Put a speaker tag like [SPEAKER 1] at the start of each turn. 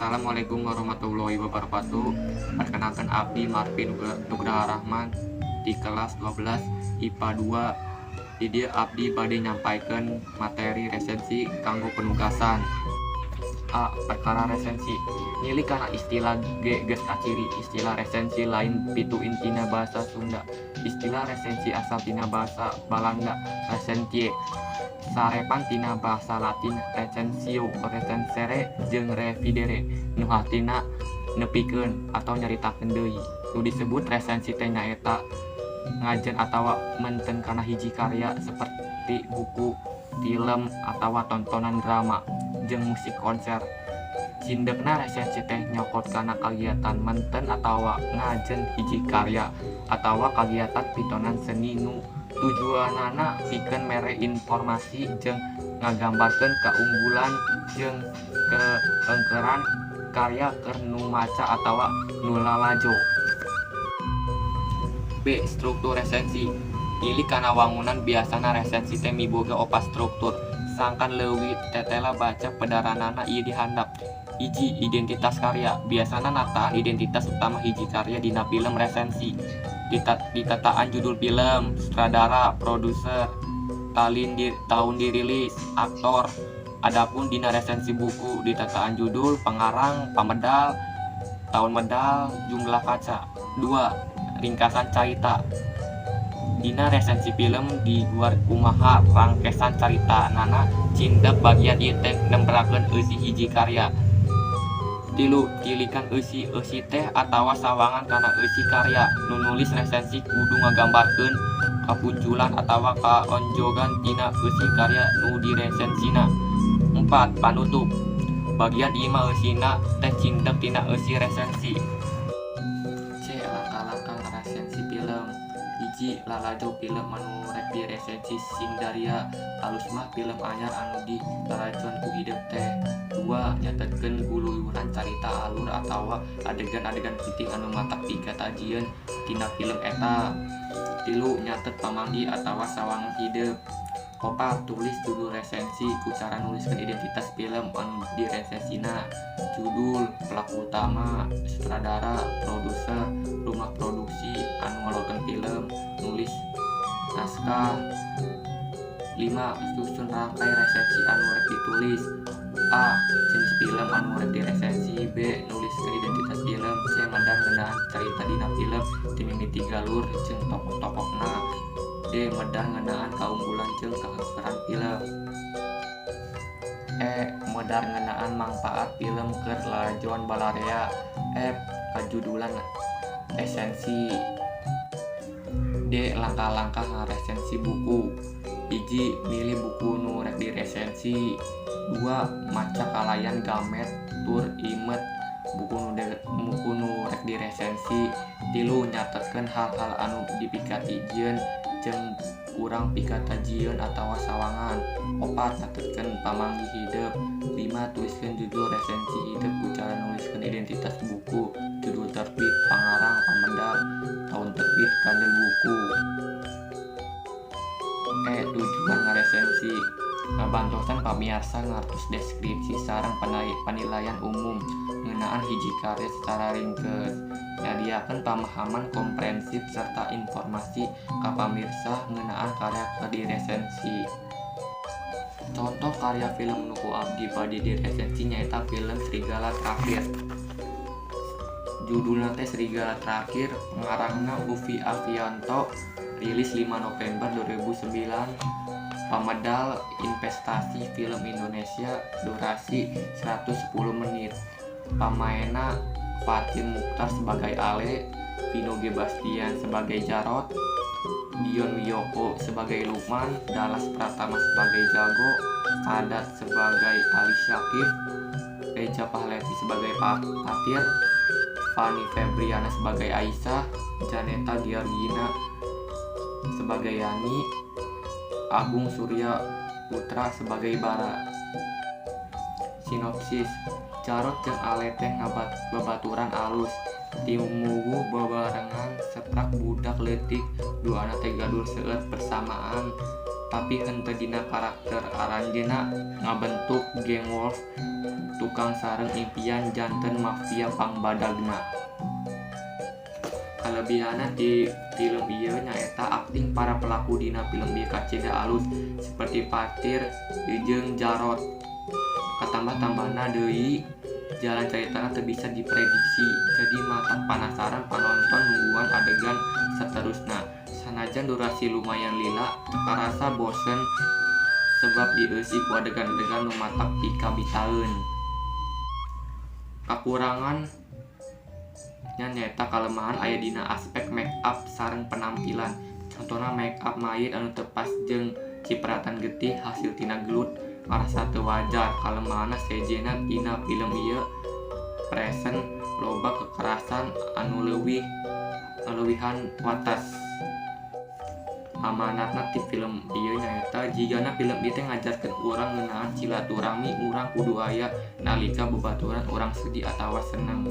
[SPEAKER 1] Assalamualaikum warahmatullahi wabarakatuh. Perkenalkan, abdi Marvin Nugraha Rahman di kelas 12 IPA 2. Di dieu abdi bade nyampaikan materi resensi kanggo penugasan. A. Perkara resensi. Nilik kana istilah ge geus kaciri istilah resensi lain pituin tina bahasa Sunda. Istilah resensi asal tina bahasa Balanda recensie, sarepan tina bahasa Latin recensio, recensere, jeung revidere, nu hartina nepikeun atau nyaritakeun deui. Nu disebut resensi teh nyaeta ngajen atawa menten kana hiji karya seperti buku, film, atawa tontonan drama jeung musik konser. Cindekna, resensi teh nyokot kana kagiatan menten atawa ngajen hiji karya atawa kagiatan pitonan seni nu tujuanana pikeun mere informasi jeung ngagambarkeun kaunggulan jeung keengkeran karya keur nu maca atawa nu lalajo. B. Struktur resensi. Nilik kana wangunan, biasana resensi teh miboga opat struktur. Sangkan leuwih tetela baca pedaranana ieu di handap. 1. Identitas karya. Biasana nataan identitas utama hiji karya dina film resensi. Ditataan judul film, sutradara, produser, tahun dirilis, aktor. Adapun dina resensi buku ditataan judul, pengarang, pamedal, tahun medal, jumlah kaca. 2. Ringkasan carita. Dina resensi film diguar kumaha rangkesan caritanana. Cindek bagian ieu teh nembrakeun eusi hiji karya. 3. Tilikan eusi. Eusi teh atawa sawangan kana eusi karya. Nu nulis resensi kudu ngagambarkeun kapunjulan atawa kaonjogan tina eusi karya nu diresensina. 4. Panutup. Bagian ieu mah eusina teh cindek tina eusi resensi. C. Langkah-langkah resensi film. 1. Lalajo film anu rek diresensi sing daria, alus mah film anyar anu dilalajoan ku hidep teh. 2. Nyatetkeun guluyuran carita, alur, atawa adegan-adegan penting anu matak pikatajieun tina film eta. 3. Nyatet pamanggih atawa sawangan hidep. 4. Tulis judul resensi ku cara nuliskeun identitas film anu diresensina: judul, pelaku utama, sutradara, produser, rumah produksi anu ngaluarkeun film, nulis naskah. 5. Susun rangkai resensi anu rek ditulis. A. Jenis film anu rek diresensi. B. Nuliskeun identitas film. C. Medar ngeunaan carita dina film ti mimiti galur jeung tokoh-tokohna. D. Medar ngeunaan kaunggulan jeung kaheungkeuran film. E. Medar ngeunaan mangpaat film keur lalajoan balarea. F. Kajudulan resensi. D. Langkah-langkah ngaresensi buku. 1. Milih buku nu rek diresensi. 2. Maca kalayan gamet tur imet buku nu rek diresensi. 3. Nyatetkeun hal-hal anu dipikatajieun jeung kurang pikatajieun atawa sawangan. 4. Nyatetkeun pamanggih hidep. 5. Tuliskeun judul resensi hidep ku cara nuliskeun identitas buku, judul terbit, pangarang, pamedal, taun terbit, kandel buku. E. Tujuan ngaresensi. Ngabantosan pamiarsa ngartos deskripsi sareng panilaian umum ngeunaan hiji karya sacara ringkeus, nyadiakeun pamahaman komprehensif sarta informasi ka pamirsa ngeunaan karya keur diresensi. Contoh karya film nu ku abdi bade diresensi nyaeta film Serigala Terakhir. Judulna teh Serigala Terakhir, pengarangna Uvi Avianto, rilis 5 November 2009, pamedal Investasi Film Indonesia, durasi 110 menit. Pamaenna Fatin Muchtar sebagai Ale, Vino G. Bastian sebagai Jarot, Dion Wiyoko sebagai Lukman, Dallas Pratama sebagai Jago, Sadat sebagai Ali Syakib, Reza Pahlevi sebagai Fatir, Fanny Fabriana sebagai Aisyah, Janeta Giorgina sebagai Yani, Agung Surya Putra sebagai Bara. Sinopsis: Jarot jeung Ale teh babaturan alus timuwuh babarengan saprak budak leutik. Duanana teh gaduh seueur persamaan, tapi henteu dina karakter. Aranjeunna ngabentuk Geng Wolf. Tukang sareng impian janten mafia pangbadagna. Kalebihanna ti pilem ieu nyaeta akting para pelaku dina pilem ieu kacida alus saperti Fatir jeung Djarot. Katambah-tambahna deui jalan caritana teu bisa diprediksi jadi matak panasaran panonton nungguan adegan saterusna. Sanajan durasi lumayan lila teu karasa bosen sebab dieusi ku adegan-adegan nu matak pikabitaeun. Kakurangan nyaeta kalemahan aya dina aspek make up sareng penampilan. Contona make up mayit anu teu pas jeung cipratan getih hasil tina gelut ngarasa teu wajar. Kalemahan sejenna dina pilem ieu present loba kekerasan anu leuwih ngaleuwihan wates. Amanatna ti pilem ieu nyaeta jigana pilem ieu teh ngajarkeun urang ngeunaan silaturahmi urang kudu aya nalika babaturan urang sedih atawa seneng.